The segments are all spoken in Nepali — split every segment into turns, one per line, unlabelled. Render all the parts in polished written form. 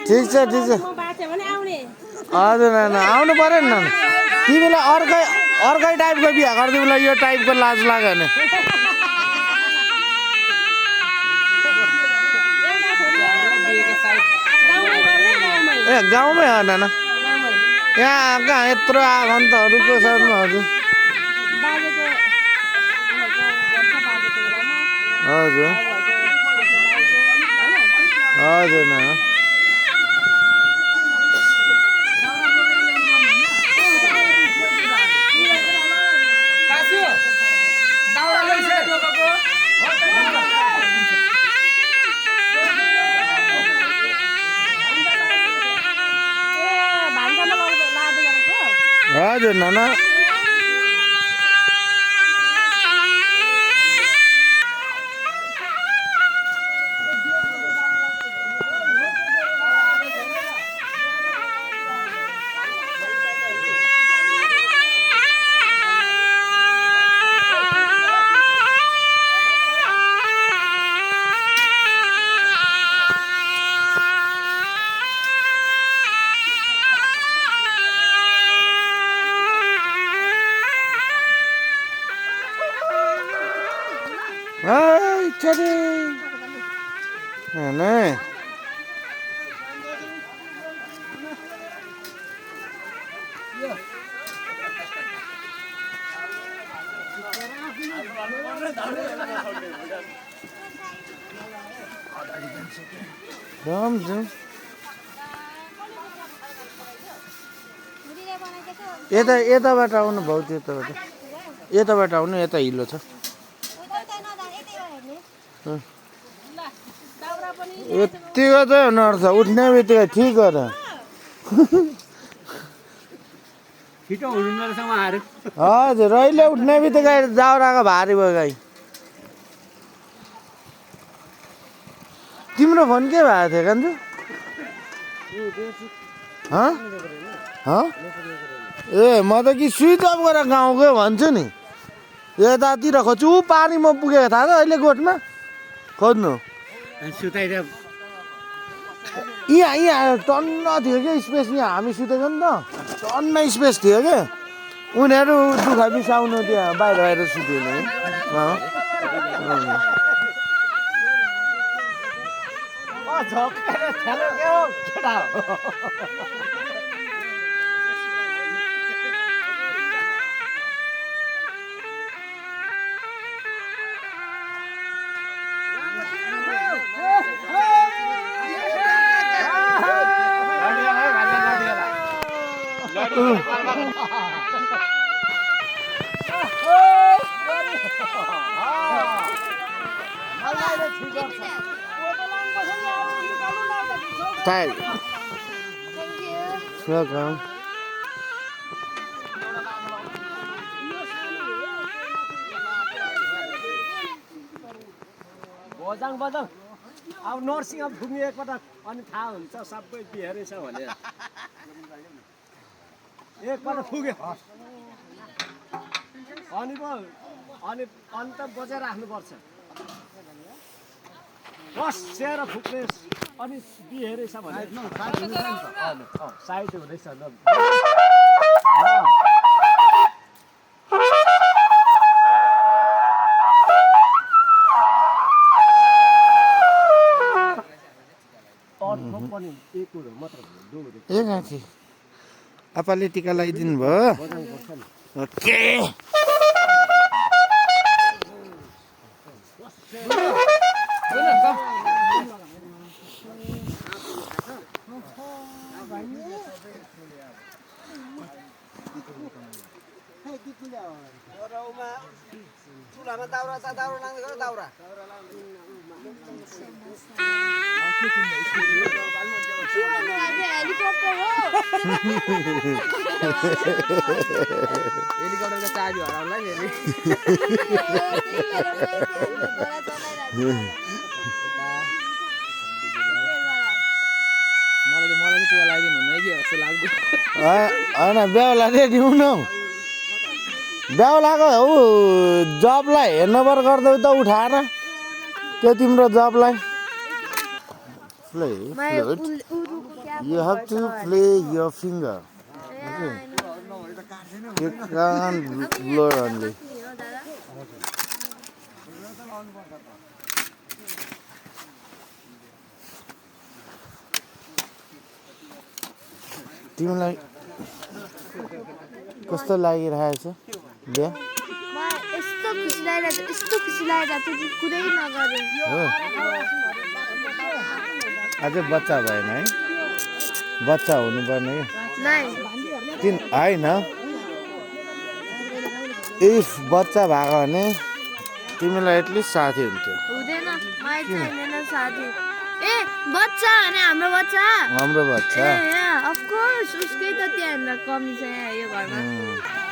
ठिक छ हजुर नाना आउनु पर्यो नि नाना तिमीलाई अर्कै टाइपको बिहा गरिदिउँ ल यो टाइपको लाज लाग्यो भने ए गाउँमै हो नाना यहाँ कहाँ यत्रो आफन्तहरूको साथमा हजुर हजुर हजुर नाना हजुर नाना चले नहीं यताबाट आउनु बहुत यताबाट आउनु यता हिलो छ यतिको त नर्छ उठ्ने बित्तिकै ठिक हो त हजुर अहिले उठ्ने बित्तिकै दाउराको भारी भयो गाई तिम्रो फोन के भएको थियो कान्छु ए म त कि स्विच अफ गरेर गाउँको भन्छु नि यतातिर खोज्छु ऊ पानीमा पुगेको थाहा छ अहिले गोठमा खोज्नु यहाँ टन्न थियो क्या स्पेस यहाँ हामी सुतेको नि त टन्न स्पेस थियो क्या उनीहरू दुःख बिसाउनु त्यहाँ बाहिर सुत्यो नि Thank you. Welcome.
बजाङ अब नर्सिङ अब घुम्ने एकपटक अनि थाहा हुन्छ सबै बिहेरै छ भने एकपटक पुग्यो अनि अन्त बजेर राख्नुपर्छ बसेर फुक्ने अनि बिहेरै छ भने साइड हुँदैछ
ए गाछी आपाले टिका लगाइदिनु भयो ओके
चुलामा दाउरा लाँदै गयो दाउरा
हेलिकप्टरको चाबी हराउला नि मलाई चाहिँ त्यो लगाइदिनु हुन्न कि जस्तो लाग्यो
होइन बेहुला रेडी हुनु बेहुलाको जबलाई हेर्नु पर्यो गर्दै त उठाएर के तिम्रो जबलाई प्ले
मैं
फ्लुट
उर्दू को क्या
you have to play your finger you can't blow only तिमीलाई कस्तो लागिरहेछ बिहा
यस्तो खुसी लागिरहेको थियो कि कुरै नगरेँ
हो अझै बच्चा भएन है बच्चा हुनुपर्ने
नाइ
तिन होइन इफ बच्चा भएको भने तिमीलाई एटलिस्ट साथी हुन्थ्यो
हुँदैन मलाई चाहिँदैन साथी ए बच्चा भने हाम्रो बच्चा
हाम्रो बच्चा
ए अफ कोर्स उसकै त त्यहाँनिर कमी छ यहाँ यो घरमा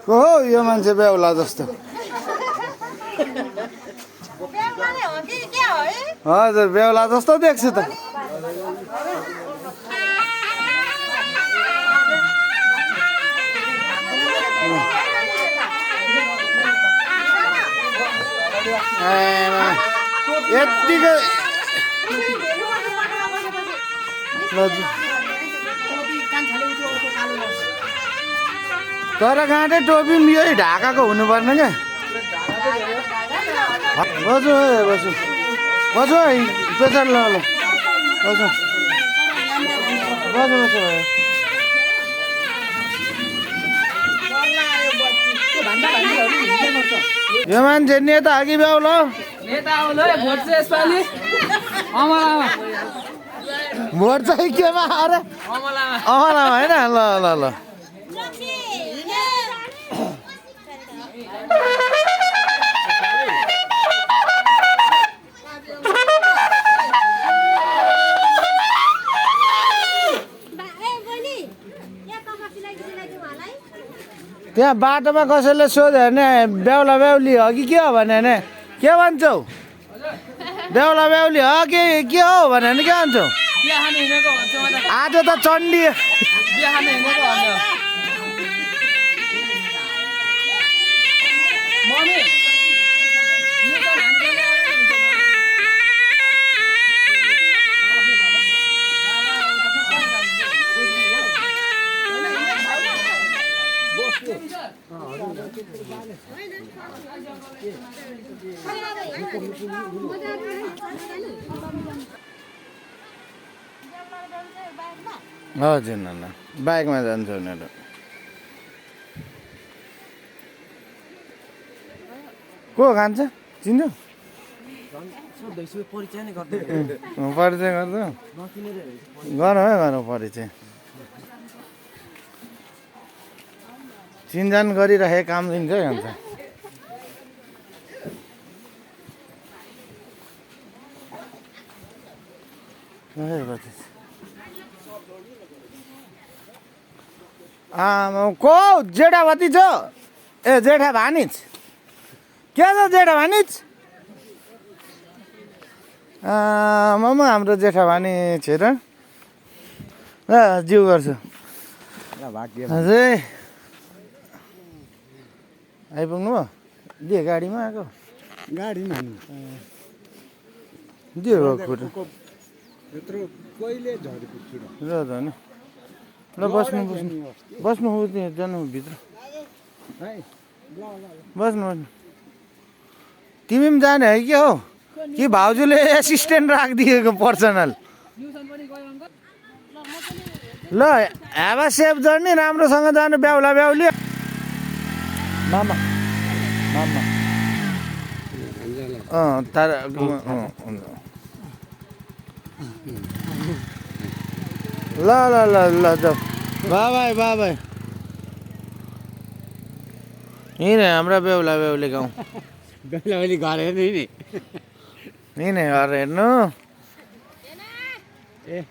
को हो यो मान्छे बेहुला जस्तो हजुर बेहुला जस्तो देख्छु त यत्तिकै तर गाँठे टोपी पनि यही ढाकाको हुनुपर्ने क्या बसु है बसु बसु है प्रेसर ल बसु बसु बसु भयो यो मान्छे नेता हो कि बेहुला
नेता आउनु है भोट चाहिँ यसपालि अमलामा
भोट चाहिँ केमा अरे
अमलामा
अमलामा होइन ल ल ल त्यहाँ बाटोमा कसैले सोध्यो भने बेहुला बेहुली हो कि के हो भने भने के भन्छौ बेहुला बेहुली हो कि के हो भने के भन्छौ
बिहा खानु हिँडेको भन्छ म त
आज त चण्डी
बिहा खानु हिँडेको भन्छ मम्मी यो त हामीले
हजुर न ल बाइकमा जान्छ उनीहरू को खान्छ चिन्छु परिचय गर्दा गरौँ है गरौँ परिचय चिनजान गरिराखेको काम दिन्छ है भन्छ को जेठावती छ ए जेठा भानिज के छ जेठा भानिज मामा हाम्रो जेठा भानी छेर ल जिउ गर्छु हजुर आइपुग्नु भयो दिए गाडीमा आएको
गाडीमा
दियो खुट्टा
कहिले झरेको छु
ल त नि ल बस्नु बस्नु बस्नु जानु भित्र बस्नु बस्नु तिमी पनि जाने है कि हो कि भाउजूले एसिस्टेन्ट राखिदिएको पर्सनल ल ह्याभ अ सेफ जर्नी राम्रोसँग जानु बेहुला बेहुली मामा मामा तर ल ल ल ल जाऊ बाई बाई बाई यहीँ नै हाम्रा बेहुला बेहुली गाउँ
बेला बेली घर हेर्ने नि
यहीँ नै घर हेर्नु
ए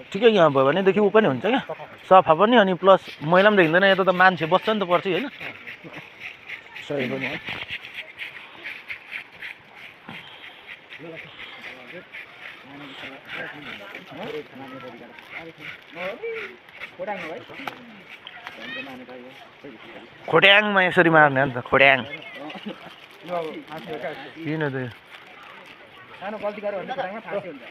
ठिकै यहाँ भयो भनेदेखि ऊ पनि हुन्छ क्या सफा पनि अनि प्लस मैला पनि देखिँदैन यता त मान्छे बस्छ नि त पर्छ होइन सही पनि हो खोट्याङमा यसरी मार्ने हो नि त खोट्याङ किन त
सानो गल्ती गर्यो भने खोटाङमा फाँसी हुन्छ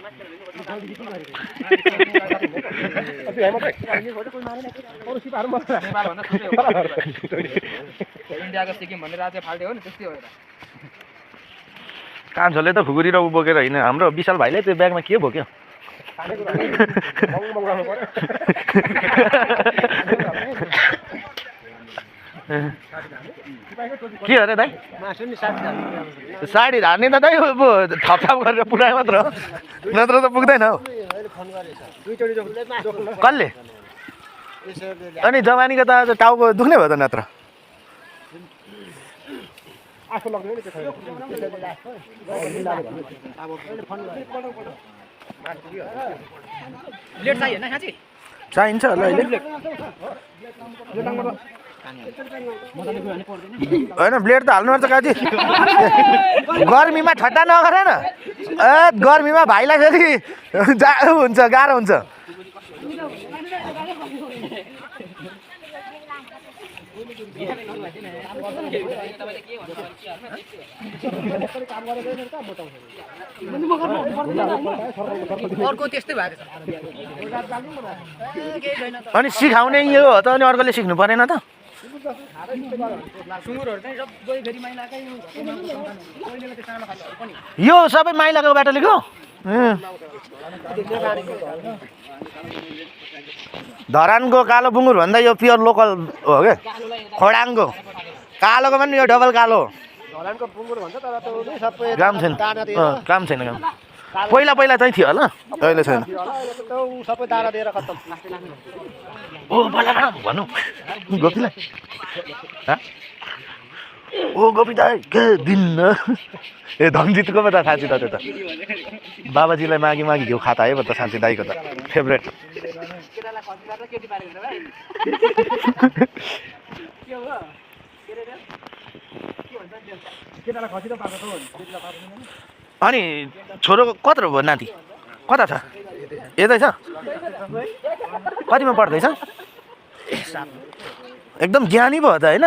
इन्डियाको सिक्किम भन्ने राज्य फाल्टो हो नि त्यस्तै हो
कान्छोले त खुकुरी र उ बोकेर हिँड्ने हाम्रो विशाल भाइले त्यो ब्यागमा के बोक्यो के अरे दाइ साडी धार्ने त दाइ अब थपथाप गरेर पुऱ्याए मात्र हो नत्र त पुग्दैन हौ कसले अनि जवानीको त आज टाउको दुख्ने भयो त नत्र
ब्लेड चाहियो होइन साँच्ची
चाहिन्छ होला अहिले होइन ब्लेड त हाल्नुपर्छ काजी गर्मीमा ठट्टा नगर न ए गर्मीमा भाइलाई फेरि हुन्छ गाह्रो हुन्छ
अर्को त्यस्तै भएको छ
अनि सिकाउने यो हो त अनि अर्कोले सिक्नु परेन त
सुँगुरहरू चाहिँ सबै फेरि माइलाकै
यो सबै माइलाको बाटोलेको धरानको कालो बुङ्गुर भन्दा यो प्योर लोकल हो क्या खोडाङको कालोको पनि यो डबल कालो
धरानको बुङ्गुर भन्छ तर त्यो नि सबै
काम छैन
दाना दिएर
काम छैन काम पहिला पहिला चाहिँ थियो होला अहिले छैन
त्यो सबै दाना दिएर खत्तम
ओ बलराम भनौँ गोपीलाई ओ गोपी दाइ के दिन्न ए धनजितको पो त साँच्ची त त्यो त बाबाजीलाई मागी मागी घिउ खाता है त साँच्ची दाइको त फेभरेट अनि छोरो कत्रो भयो नाति कता छ यतै छ कतिमा पढ्दैछ एकदम ज्ञानी भयो त होइन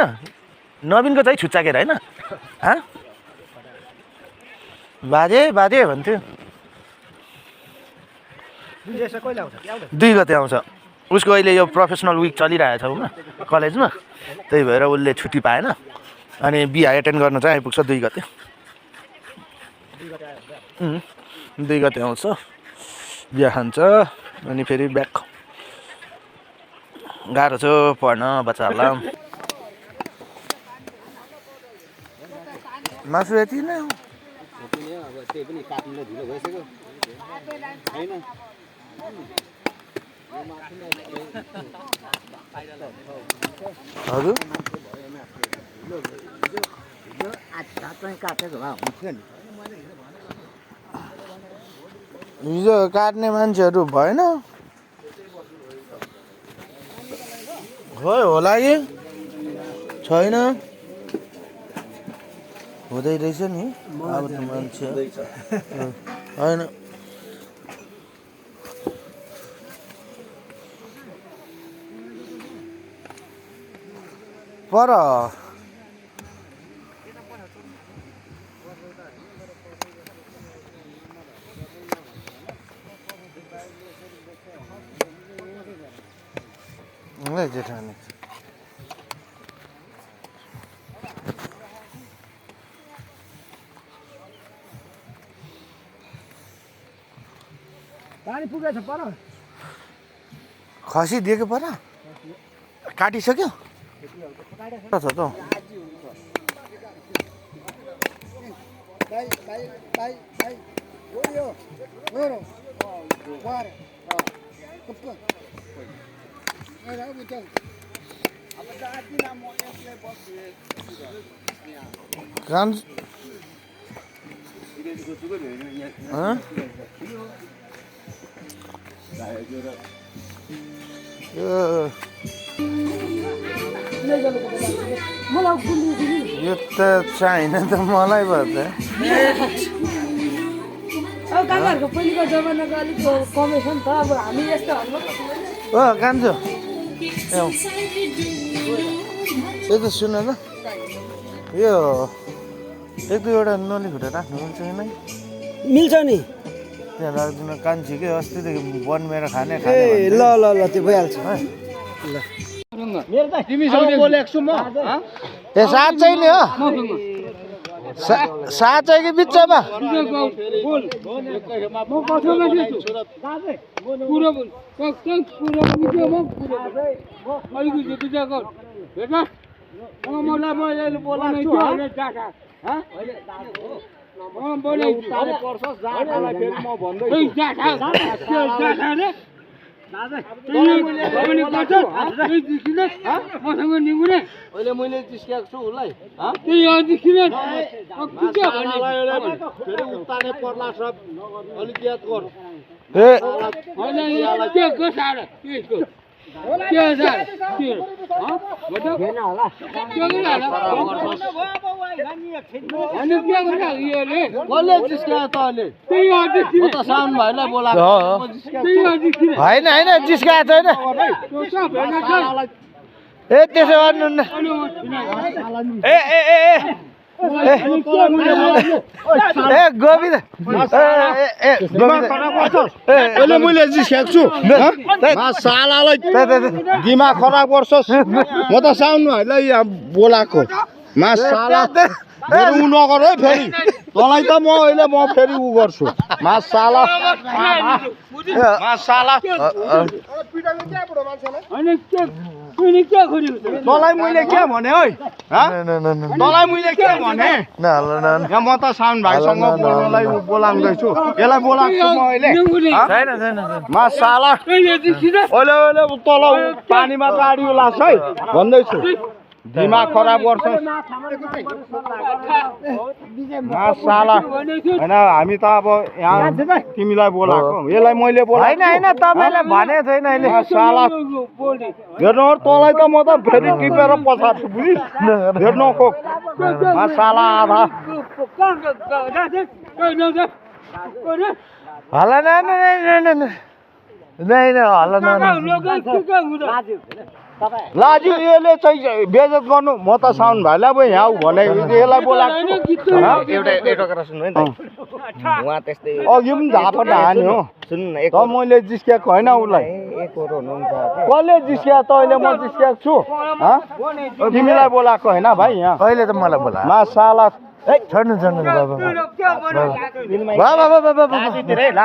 नवीनको चाहिँ छुच्चाकेर होइन बाजे बाजे भन्थ्यो 2 गते आउँछ उसको अहिले यो प्रोफेसनल विक चलिरहेछ उमा कलेजमा त्यही भएर उसले छुट्टी पाएन अनि बिहा एटेन्ड गर्न चाहिँ आइपुग्छ 2 गते 2 गते आउँछ बिहा खान्छ अनि फेरि ब्याक गाह्रो छ पढ्न बच्चाहरूलाई मासु यति नै हो हजुर हिजो काट्ने मान्छेहरू भएन खै होला कि छैन हुँदै रहेछ नि अब त मान्छे होइन पर जेठानी
पानी पुगेछ पर
खसी दिएको पर काटिसक्यो छ त यो त चाहिन त मलाई भयो त
अब काकाहरूको पहिलेको जमानाको अलिक कमै छ नि त अब हामी यस्तो
ओ कान्छु यो त सुन ल यो एक दुईवटा नली खुट्टा राख्नुहुन्छ कि नै
मिल्छ नि
त्यहाँ राख्दिनँ कान्छी के अस्तिदेखि बनमेर खाने
ए ल ल ल त्यो भइहाल्छ
है
मेरो त तिमीसँग बोलेको छु म
ए साँच्चै नि हो साँच्चै कि बिचमा
मैले जिस्काएको छु उसलाई उतारे पर्ला सब अलिक याद गर
होइन होइन जिस्काएको छैन ए त्यसो गर्नुहुन्न ए ए ए ए गोविन्द
अहिले मैले जिस्काएको छु सालालाई दिमाग खराब गर्छस् म त साउनु भाइलाई यहाँ बोलाएको मा साला उ नगर है फेरि तँलाई त म अहिले म फेरि उ गर्छु मा साला तँलाई मैले के भने है तँलाई मैले के भने यहाँ म त साउन भाइसँग बोल्नलाई बोलाउँदैछु यसलाई बोलाएको छु म अहिले मा साला अहिले अहिले तल पानीमा गाडी लाग्छ है भन्दैछु दिमाग खराब गर्छ साला होइन हामी त अब यहाँ तिमीलाई बोलाएको यसलाई मैले बोलाएको
होइन तपाईँलाई भनेको छैन अहिले
साला हेर्नु तँलाई त म त फेरि टिपेर पछार्छु बुझिस् हेर्नु खोक साला आधा
हल्ला
लाजु यसले चाहिँ बेइज्जत गर्नु म त साउन भाइलाई पो यहाँ भने यसलाई बोलाएको अघि पनि झापट हान्यो हो मैले जिस्किएको होइन उसलाई कसले जिस्किया त अहिले म जिस्किएको छु तिमीलाई बोलाएको होइन भाइ यहाँ
अहिले त मलाई बोला
मा साला
छोड्नु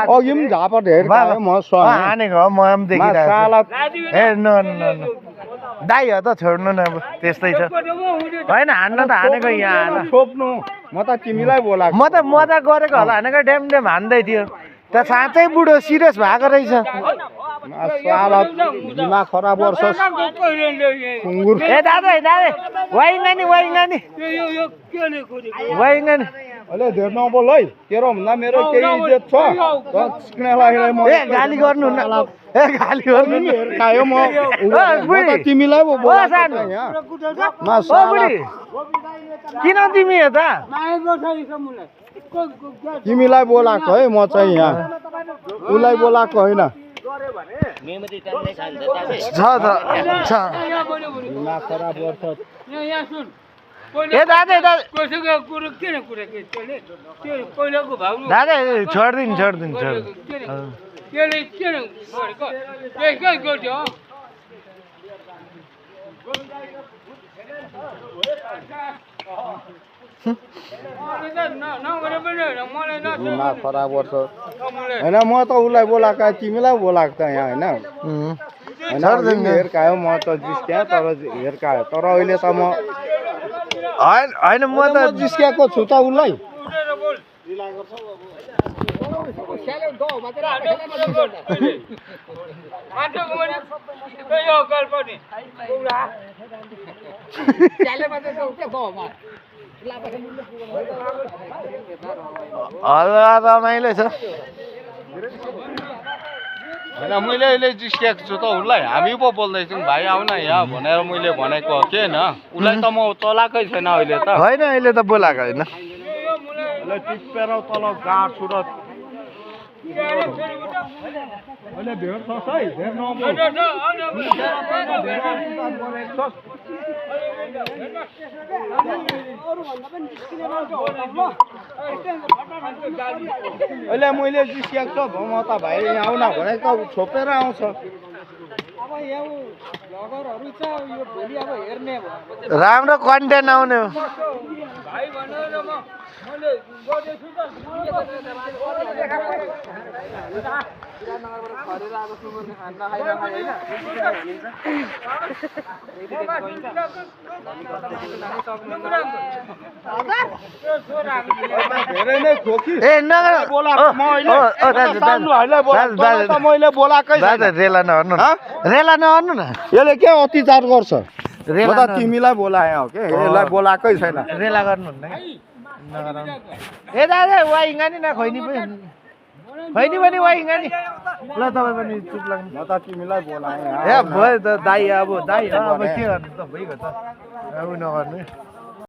अघि पनि झापट हेरेको म
हानेको हो म पनि देखिरहेको ए न दाइ हो त छोड्नु न अब त्यस्तै छ होइन हान्न त हानेको यहाँ
छोप्नु म त तिमीलाई बोलाएको
म त मजा गरेको होला हानेको ड्याम हान्दै थियो त साँच्चै बुढो सिरियस भएको रहेछ
दिमाग खराब गर्छ
ए दादा वाइङ नि
अहिले धेर नबोल है तेरो भन्दा मेरो केही इज्जत छ
ए गाली गर्नु ए गाली गर्नु
म तिमीलाई
किन तिमी त
तिमीलाई बोलाएको है म चाहिँ यहाँ उसलाई बोलाएको होइन
छ
खराब गर्छ
यहाँ सुन
ए दादा दादा
कसैको कुरो किन कुरा के त्यसले त्यो पहिलाको भाउ
दादा छोड्दिन
त्यसले किन गरेको त्यसकै गर्थ्यो नगरे पनि मलाई
दिमाग खराब गर्छ होइन म त उसलाई बोलाएको तिमीलाई बोलाएको त यहाँ होइन हेर्कायो म त जिस्क्याएँ तर हेर्कायो तर अहिले त म
होइन म त
जिस्क्याएको छु त उसलाई
हल्ला रमाइलो छ
होइन मैले अहिले जिस्क्याएको छु त उसलाई हामी पो बोल्दैछौँ भाइ आऊ न यहाँ भनेर मैले भनेको हो कि होइन उसलाई त म चलाएकै छैन अहिले त
होइन अहिले त बोलाएको होइन
उसलाई टिपेर तल गाँठ सुरत अहिले भेट्छस् है धेर नबोल अहिले मैले जिस्क्याएको छु म त भाइ यहाँ आउन भनेको त छोपेर आउँछ
राम्रो कन्टेन्ट आउने हो
धेरै नै खोकी
ए नगर
मैले बोलाएकै
दादा रेला नहर्नु रेला नहर्नु न
यसले के अत्याचार गर्छ म
रेला
त तिमीलाई बोलाएँ हो कि यसलाई बोलाएकै छैन
रेला गर्नुहुन्न ए दादा वाइङ्गा नि न खैनी पनि वाइङ्गा नि ल तपाईँ पनि चुप लाग्नु
म त तिमीलाई बोलाएँ
ए भयो त दाइ अब के गर्नु त भइगयो त अब नगर्नु